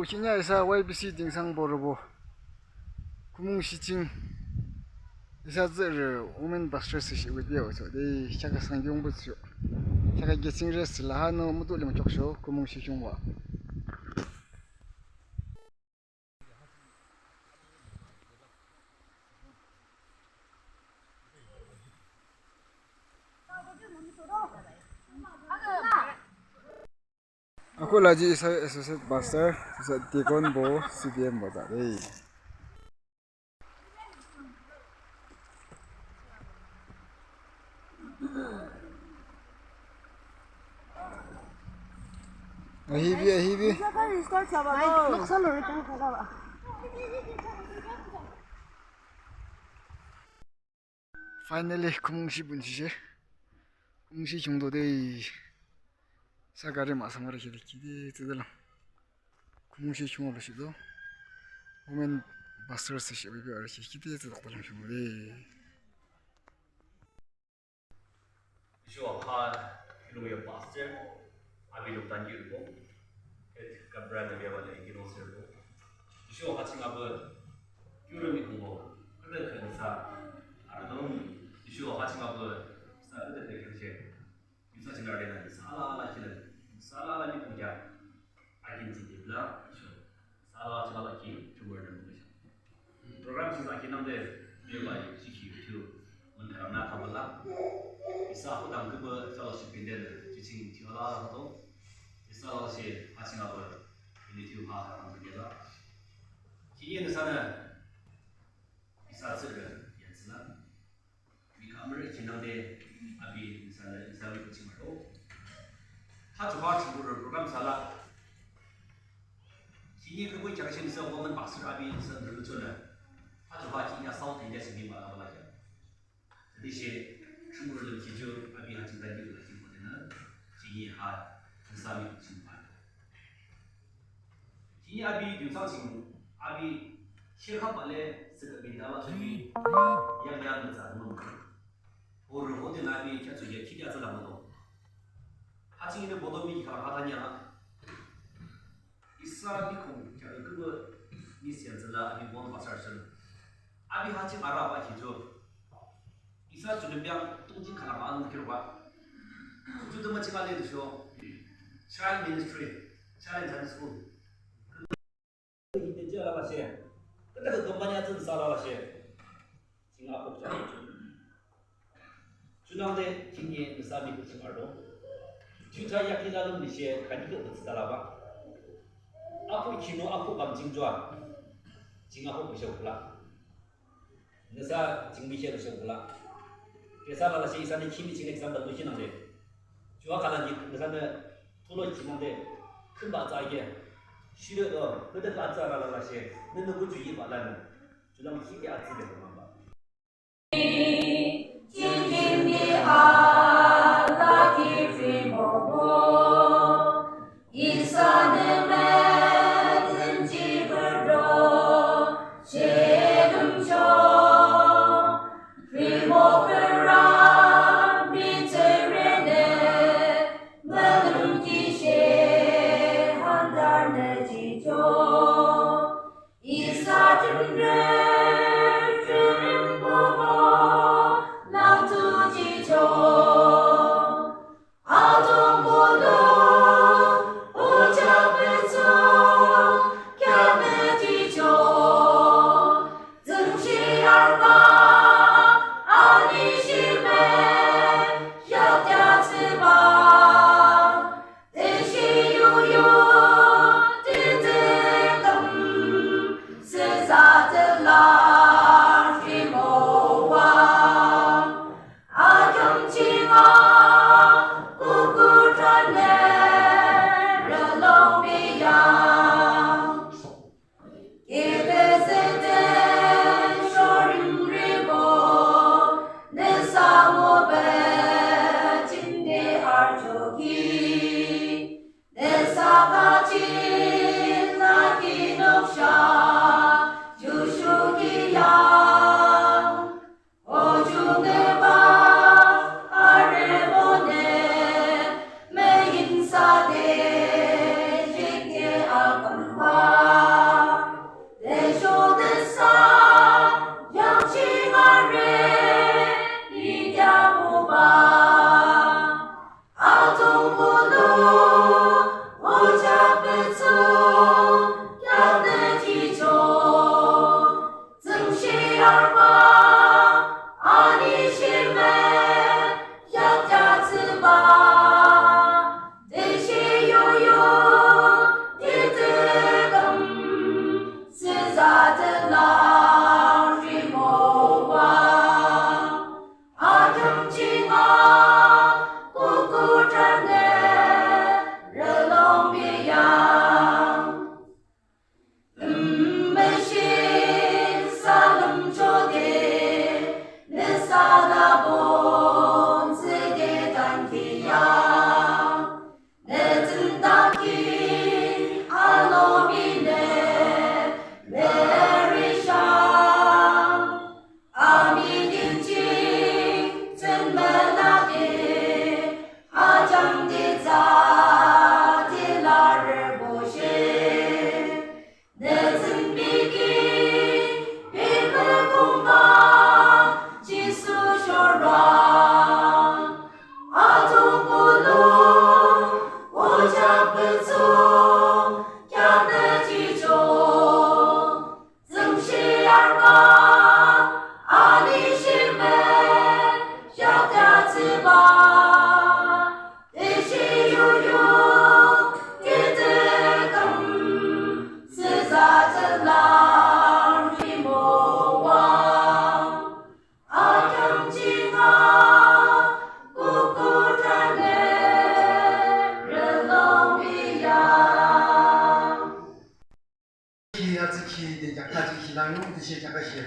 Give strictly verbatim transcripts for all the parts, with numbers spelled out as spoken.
Khihni isa Y B C Dingsangbo rübo khumung shi ching isa tsührü women pastor thsüshihpü biachoh de, shaka sangyongpü thsüsho, shaka keching rest la ha no mutuh lim kyoksho khumung shi khiungwa. Ako laji isa associate pastor, isa deacon bo, C D M bo ta de. Ahibi, ahibi. Finally, khumung shi bunshishe. Khumung shi khiungdo de. Sa gari mahsam arü shi de kide tsüde lang. Khumung shi khiunglo shido. Women pastor thsüshihpü biachoh shi kide tsüde lang khiungde. Tüsho ha kiulong yo pastor, api luktan kiubo, et kabra nabia bale kino serbo. Tüsho ha ching apü, kiulong mi kungbo, kede kene sa, arüdong, tüsho ha ching apü, sa kede kene kene she. Yusa ching arüdong, sa la la kile, sa la la mi kungya. Akin ching dibla, so, sala chala laki, tumor na mukha. Program ching akin nangde, me bai, chiki, tu, mun karang na kabala. Isa ako dam kuba fellowship binden, chiching tiwala to. Isa la shi, ha ching aba, ini tu ha ha dam kuba. Kini ne sana, isa tsere, yan sana. Mikha amüre chinangde api nüsa, nüsa miko ching arüdo. Ha ju ha ching arü program sala. Kini kebo kya kachin nüsa woman pastor api nüsa nrülu chona. Ha ju ha kini South India ching mi bala bala kya. Tütüshe ching arü lüm kiju api ha ching tadi bala kiji bala na. Kini ha nüsa miko ching bala. Kini api Dimsang ching, api shekha bale seke binda la ching, yang yang nüsa nung. Oro hote na api kya tsuya kiki atsa la moto. Ha ching ine boto mi kala ha tanya la. Isa mi kong kya kebo mi sian zela api bon pasar sen. Api ha ching ara ba kiju. Isa chunimbiang tongji kala ba anu kiro ba. Kutu tuma ching ale dusho. Child ministry, child and Sunday school. Hite jia la la she. Kata ka company atun sa la la she. Ching apok cha. Chunangde kini nüsa miko ching arüdo. Juta yakila lum ni she kani ko tsa la ba. Apo kino apo kam ching jua. Ching apo ko sha kula. Nüsa ching mi she lo sha kula. Kesa la la she isa ni kimi ching example lo shinangde. Jua kala ni nüsa ne tolo chinangde. Kümba tsa ye. Shire do, kede ka tsa la la la she. Ne ne bu ju yi ba la ne. Julang shi ke atsi de ko mamba. Isa tümre tümre bobo, nangtujicho, Ki atsü ki de jak atsü ki lang yung de she jak she.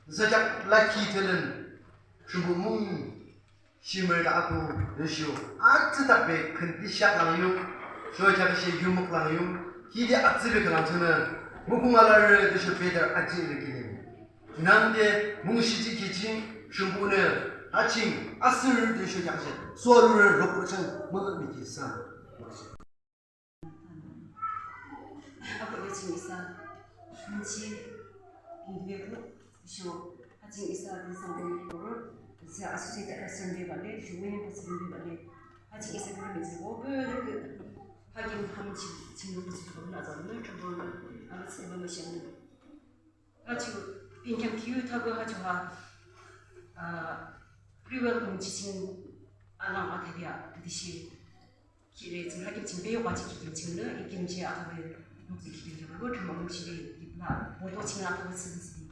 Nüsa jak la ki telen. Shubu mung. Shimel da aku de shu. Atsü tak be ken di shak lang yung. Sho jak she yumuk lang yung. Ki de atsü be kelang tüne. Mukung ala re de shu Peter atsü be kini. Nang de mung shi ji ki ching. Shubu ne. Aching. Asur de shu jak she. Sualu re rok chang. Mung mi ki san. Ako yo ching isa, shunchi, pingpeko, sho, ha ching isa, pingsan pingpeko, isa associate pastor bebale, sho women pastor bebale, ha ching isa kero mezi wo, kero, ha kim ham ching, ching lo ching lo na zan na, trouble na, ala ching lo na shen na. Ha chu, pingkyam kiu thago ha chu ha, ah, pre-welcome chiching alang athabia, tadishi. Kire, ching ha kim ching peyo ba chi ki kim ching le, i kim chi athabe, nuk chi ki kim chi ko, tuma nuk chi le, ki la, bo bo ching athabe sin si.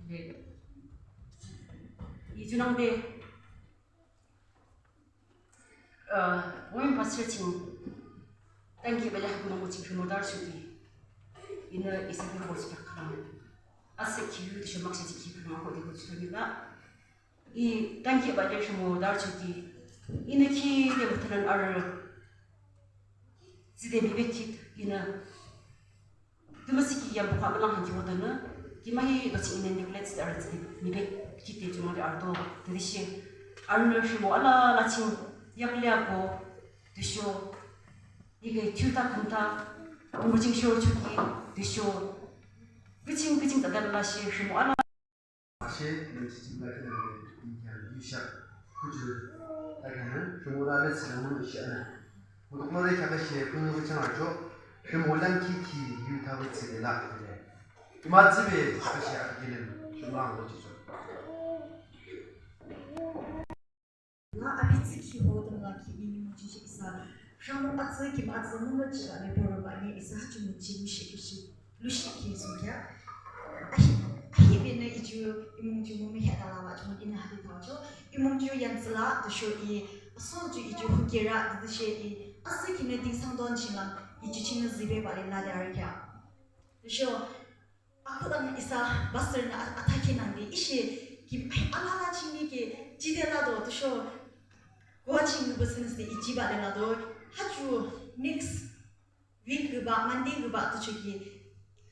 Le. I junang de, uh, women pastor ching, tangki bale ha kuma ching rhimo dar shuti. Ina isa ki bo chi ka khalang. Ase ki yu, tisho mak chi ki khalang ko de ko chi la. I tangki bale rhimo dar chuti. Ina ki de batanan ar. Zide mi bekit ina. Tumasi ki yam buka malang hanki wotana. Ki mahi dochi ina neglect ar zide mi bekit de jumari ardo. Tadishi. Ar na rhimo ala la ching. Yak le ako. Tisho. Ike tuta kanta. Umur ching shor chuti. Tisho. Kiching kiching tadar la shi rhimo ala. Ashe, nang chichim la kinang de, inkyan yushak, kuju, takana, shumura le tsina mun isha na. Mutuk lo de kaka she, kunu kuchang arjo, shumulan ki ki, yu tabu tsile la kule. Ima tsibe, kaka she akilim, shumang lo chicho. La abi tsükhi ho tümla ki ini mungchi shi isa. Shang atsü kim atsü mungla chila le poro ba ni isa ha chu mungchi lushi kishi. Lushi ki sungkya. Ahi, ahi bene ichu imungchu mumi heta la wa chu ina hati tau chu. Imungchu yan tsila to sho i. Aso chu ichu hukira to she i. Asü kine ting sang don chilang ichu chine zibe ba le la de arikya. To sho. Akhudanü isa pastor nü a-, athakhi nangde, ishi ki alala chingni ki jide lado, tüsho Goa ching nü business de ichiba le lado, hachu next week ba, Monday ba tüsho ki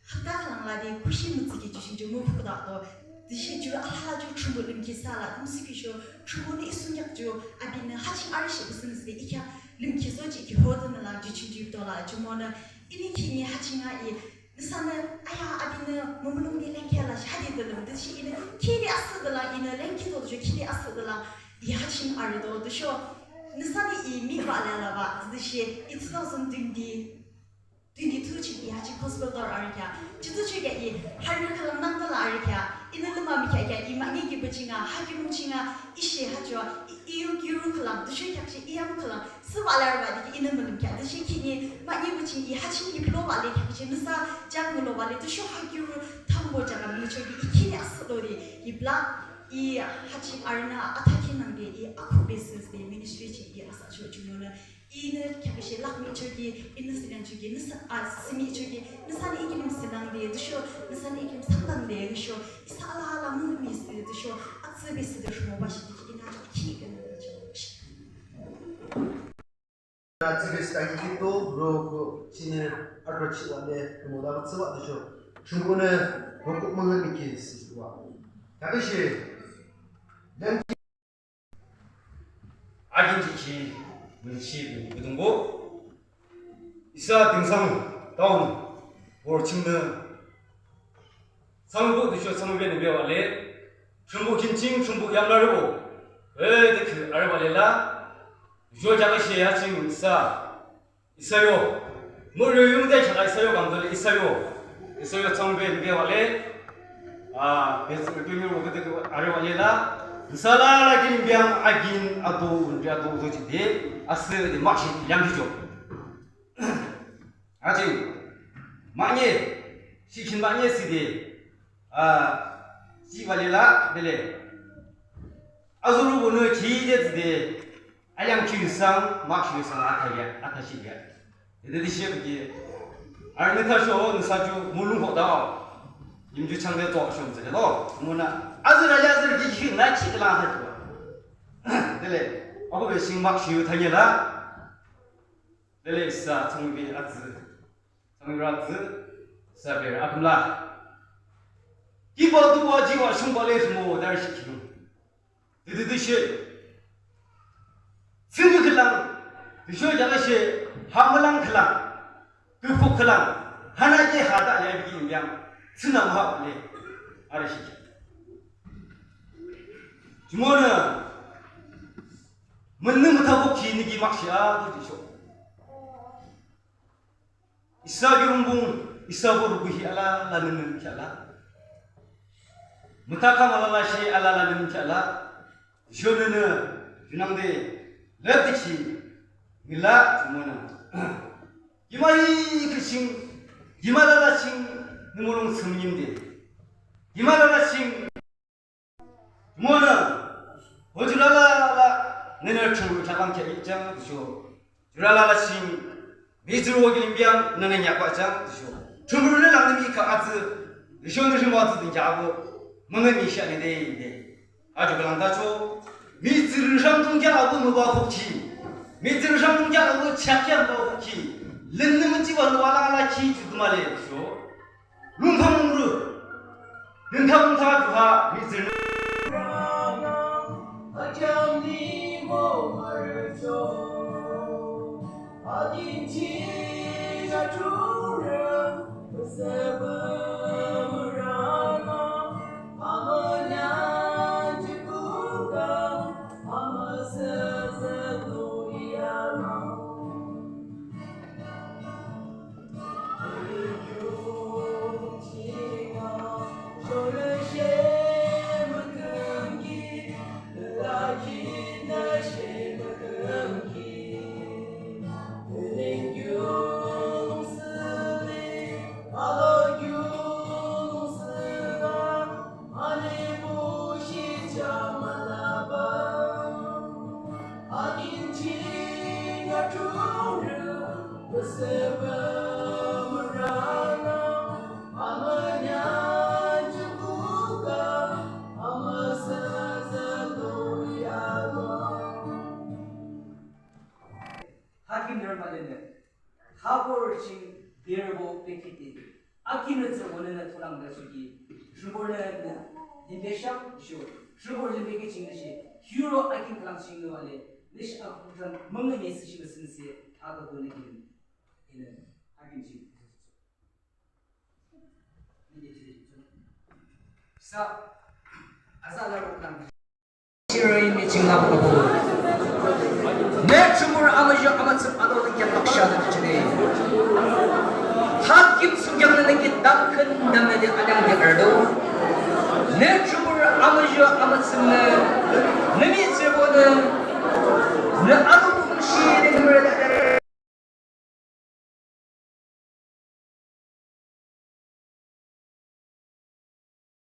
hapta khülang lade, khushi mütsü ki ju ching ju move khuda do, tüshe ju alala ju Thrünpuh limki sala, tümsü ki sho, Thrünpuh nü isungyak ju, abinü haching arishi business de, ikya limki so chi ki hodo nü la, ju ching ju dola, ju monü, ini ki ni haching a i, Nüsanü, aya, abinü mümülung ni lengkhi la shi hadi dülüm, tüshe inü, khide asüdüla, inü lengkhi do tüsho, khide asüdüla, i haching arü do tüsho, nüsanü i mi ba la la ba, tüshe, i two thousand twenty, twenty-two ching i haching gospel dor arü kya, chitu ching i, harü kalam nangdüla arü kya, Inü lümakhi kheahkheah, I mahne ki bachinga, ha kiulong chinga, I she ha ju a, I, I yo kiru khülang, tüsho kheaküshe I yam khülang, thsübah larübah de ki inü mülümkheah, tüshe khihni mahne bachinga, I ha ching ki pulobah le kheaküshe, nüsa jang mulobah le, tüsho ha kiru thambo jang a müchoki, I khihni asühlo de, I bla, I ha ching arünü athakhi nangde, I akhuhbe thsüde, ministry ching I asühcho jumonü, Inü kheaküshe lak michoki, inü sinangchoki, nüsa, a, si michoki, nüsanü I kilim sinangde, tüsho, nüsanü I kilim sangdangde, tüsho, isa alala müngühmühi thsüde, tüsho, atsübe thsüde rhimobah shidiki, inü ajakhi künü ajakhi. Atsübe thsüde ajakhi to, roko, chinü, arba chiwale, rhimoda atsübah tüsho, Thrünpuhnü, roko müngühmühi thsübah. Kheaküshe, lengki Akin jihkhi münchi bin küdüngbo. Isa Dingsang town borü chingnü thsangyubo tüsho thsangbe nü bebah le. Thrünpuh khin ching Thrünpuh yamlarübo. Ede kü arübah le la. Tüsho kheaküshe ha ching isa. Isa yo, mürü yungde kheaküshe isa yo kamdole isa yo. Isa yo thsangbe nü bebah le, a, betsü rüpü mürü wüküde arübah le la, nüsa alala kilim biang akin ato, wünde ato, ato jide, asühde makshe yangkhicho. Achi, mahne, shikhin mahne thsüde, a, thsübah le la, dele. Azürübonü khide thsüde, Ayang ki sang, mak ki sang, ata ya, ata shi ya. Ede de shi ki. Arni ta sho, nüsa ju mulung ho da. Yim ju chang de to shom zele lo. Muna, azü ra ya azü ki ki na ki la ha ju. Dele, ako be sing mak shi ta ye la. Dele sa chang be azü. Chang ra azü. Sa be akam la. Ki ba du wa ji wa shung ba le mo da shi ki. Tütütüshe. Tsüngü khülang. Tüsho jala she. Hamülang khülang. Tüpuk khülang. Hana ye hada ya biki imbiang. Tsünü maha le. Ara shi. Jumonü. Münü mütabuk ki nigi mak shi a tütüsho. Isa ki rungbung, isa ko rubuhi ala, la nini ki ala. Mutaka malala shi ala, la nini ki ala. Shonene, junangde, letichi, ngila, jumona. Gima yi kishing, gima lala ching, nimulung sumyimde. Gima lala ching, Mona, ho jurala la, nene chumru chakam kya ichang, disho. Jurala la sing, mi juru wa gilim biang, nene nyakwa chang, disho. Chumru ne lang mi ka atsu, disho ne shimo atsu din jabo, manga mi sha ne de, de. Aju kalang ta cho, mi juru shang tung kya abu mu ba hokchi. Mi juru shang tung kya abu chak kya ba hokchi. Len ne mu chi wa lu wa la la chi chu tu ma le, disho. Lungthang lungru. Lungthang lungthang juha, mi zin. Hakim nirmalene, habor ching birbo pekiti. Akinü tsü wonenü tulang da shuki, shibor ne ne, limbe shang shu, shibor limbe ke ching shi, hero akin klang ching ne wale, nish akutan menge ne si shi ne sin si, aga do ne kin, ine, akin ching. Sa, asa la rok klang. Shiroi mi ching la buku. Ne chumur ama yo ama tsum ano de yang laksha de chine. Hakim sung yang ne ki dam khen dam ne de adang de erdo. Nü Thrünpuh amuzho amütsünü, nü mihtsürübonü, nü Atungpuh küyimki nü müretah